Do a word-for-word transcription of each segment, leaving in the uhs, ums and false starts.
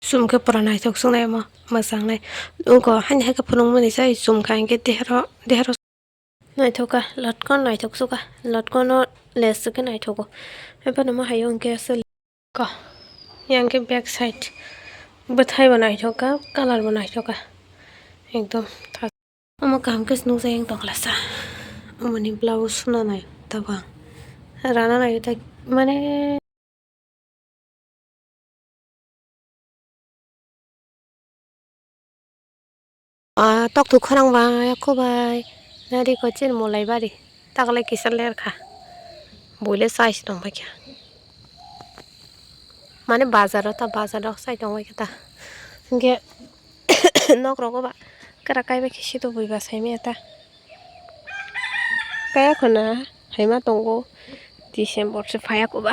Chum khe pura naithok suknai omo, mwchangnai. Wngkha haini hai khe phunukmani sai chum kha hinkhe dehero, dehero. Naithok kha, lotkon naithok sukha, lotkono les sukhe naithogo. Haibano ma hayo hinkhe aswk. Ko, yang khe back side. Bwthai bo naithok kha, colour bo naithok kha. Ekdom thak. Omo kaham khe se nukjak yang tongla sa. Omoni blouse suna nai tabang. Rana nai ta mane. Ah, tokthuk khorang bai, akho bai. Nari ko chen molai bari. Taklai kisa ler kha. Buile chai se tong bai kha. Mane bazar o ta, bazar o chai tong bai kha ta. Hinkhe nok rogo ba kara kai bai khe sito bui ba sai maya ta. Kaya khuna haima tongo, December se phaiya koba.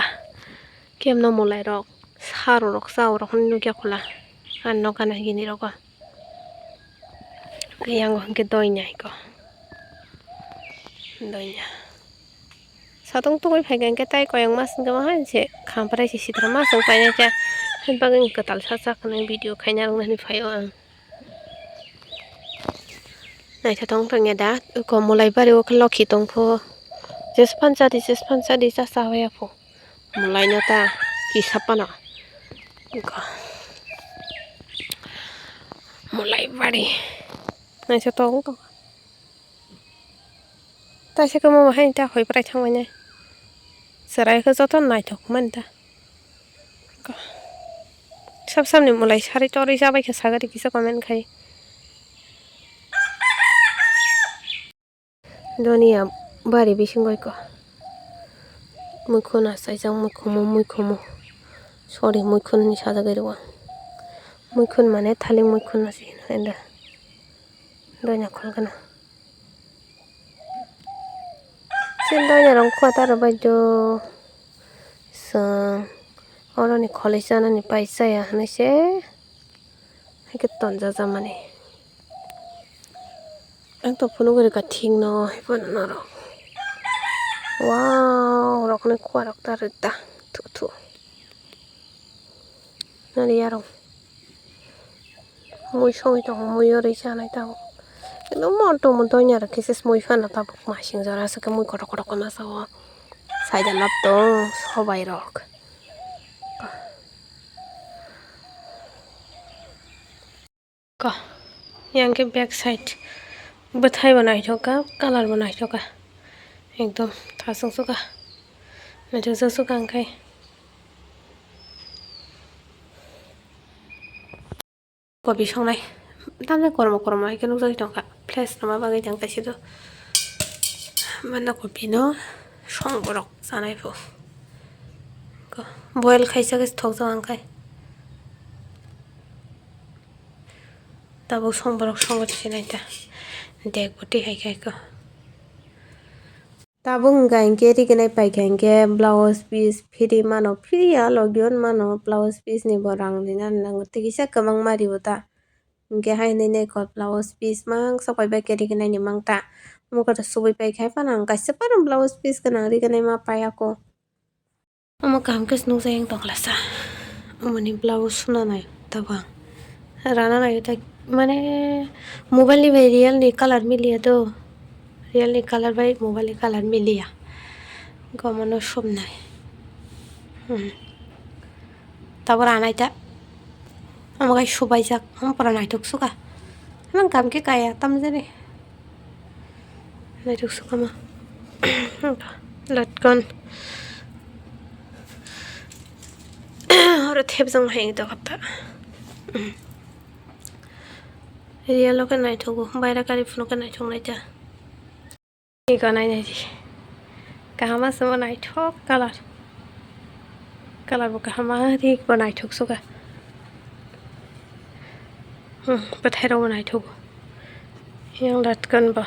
Kemno molai rok, saro rok, sao rok hwnwi nukya khula. Ang nokha nai gini rogo. Yang hinkhe doina iko. Doina. Satong tugui phaikha hinkhe tai koyang mas hinkhe ma hai se khamprai se sitra mas wng painai kha. Hai bagwi kwtal sa sa khwnwi video khaina rwngna hinwi phaio ang. Naithothok wng tongya da, eko molai bari o khe lokhi tongphu. Jesphang chadi, jesphang chadi, cha cha hoya phu. Molai no ta kisa phano. Eko. Molai bari. Naithothok wng tong. Taisa khe mo hai ta hoi prai thang manya. Chwrai khe joto naithok mani ta. Sab samni molai sari torwi chabai khe sagari kisa comment khai. Doniya bari bisingo iko. Muikhun achaijak muikhumu muikhumu. Sorry, muikhun hinwi sajagwi rwo. Muikhun mane thalik muikhun no se hino enda. Doina khol gana. Chini doina rok khuataro baidyo. Chwng oroni kholwi chanani pai chaya hinwi se. Haikhe tonjak jamani. Ang to phunugwi rwkha thikno, haiphano norok. Wow, rokni khuarok ta rwda. Thu, thu. Nani yarong. Mui songwi tongo, mui yorwi chanai tabuk. Ekdom motom doina rok khe se mui phano tabuk masing jora aswk khe mui kotor kotor khe masa o. Saida lab tong sobai rok. Ko, yang khe back side. Bwthai bo naithok kha, colour bo naithok kha. Ekdom thasung sukha. Naithok jak sukha ang khai. Kopi songnai. Tamni kormo kormo hai khe nukjagwi tongkha. Fresh rwma bagwi tang kaisa do. Banda kopi no song borok chanai pho. Ko, boil khaisa khe thokjak ang khai. Tabuk song borok songo tisi nai ta. Dek bo twi hai khai ko. Tabuk wngkha hinkhe rignai paikha hinkhe blouse piece free mano, free ya logi on mano, blouse piece ni bo rang rina nango, tei kisa kwbangma rio ta. Hinkhe haino nai kok blouse piece mangsa pai bai khe rignai ni mang ta. Omo khe subui paikha phano ang kaisa phano blouse piece gwnang rignai ma pai ako. Omo kaham khe se nukjak yang tongla sa. Omoni blouse suna nai tabang. Rana nai ta mane mobile ni bai real ni colour miliya do. Real ni colour bai mobile ni colour miliya. Gomono sum nai. Hmm. Tabuk ranai ta. Omo kai subaijak. Omo pura naithok sukha. Nang kaham khe kaya tamjani. Naithok sukha ma. Latkon. Oro thepjak hai tongkha ta. Real o khe naithogo, baira kari phunuk khe naithok nai ta. Ego nai nai di. Kaham aswk naithok colour. Colour bo kaham ri bo naithok sukha. Hmm, bwthai rok bo naithogo. Yang latkon bo.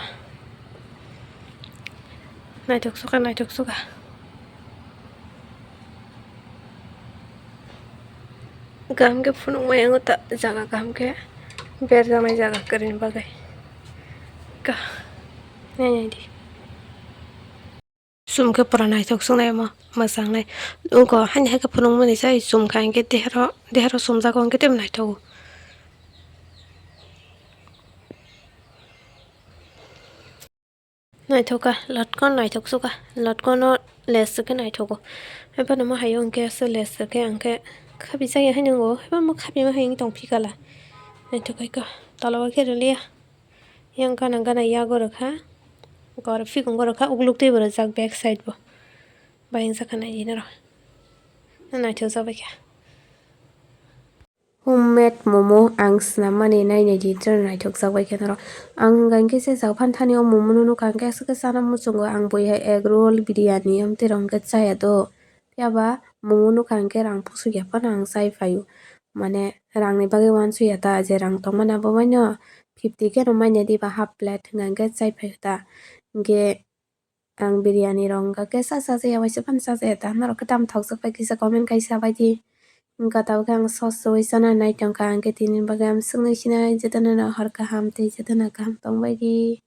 Naithok sukha, naithok sukha. Kaham khe phunukma yango ta jaga kaham khe berjaknai jaga kwrwini bagwi. Ka, nai nai di. Chum khe pura naithok swngnai omo, mwchangnai. Wngkha haini hai khe phunukmani sai chum kha hinkhe dehero, dehero chumjago hinkhe teibo naithogo. Naithok kha, lotkon naithok sukha, lotkono les rwkhe naithogo. Haibano ma hayo hinkhe aswk les rwkhe ang khe khabi chaya hai nwngo, haibano ma khabima hai wng tong phikala. Naithok kha, tola o khe rwliya. Yang gana gana yago rwkha, oro phikungo rwkha, ukluk twibo rwjak back side bo. Bayang jakha naidi norok. Naithok jak baikha. Homemade momo ang swnammani nainai di, joto naithokjak baikha norok. Ang hwnkha hinkhe se jak phan thani o momo no nukha hinkhe aswk khe chana muchungo, ang bui hai egg roll, biryani, amtwi rok hinkhe chaya do. Phiya ba momo nukha hinkhe rang pusu ya phano ang chai phaio. Mane rangni bagwi uansukya ta, je rang tongmani abo baino fifty khe rw manya diba half plate hwnkha hinkhe chai phaio ta. Hinkhe ang biryani rok wngkha khe sa sa chaya, waisa phano sa chaya ta, norok khe tamo thokjak bai kisa comment kai sa bai di. Wngkha tabukhe ang sos soi chana nai tongkha, ang khe tini bagwi ang swngwi sinai, jotono no hor kaham tei jotono kaham tong bai di.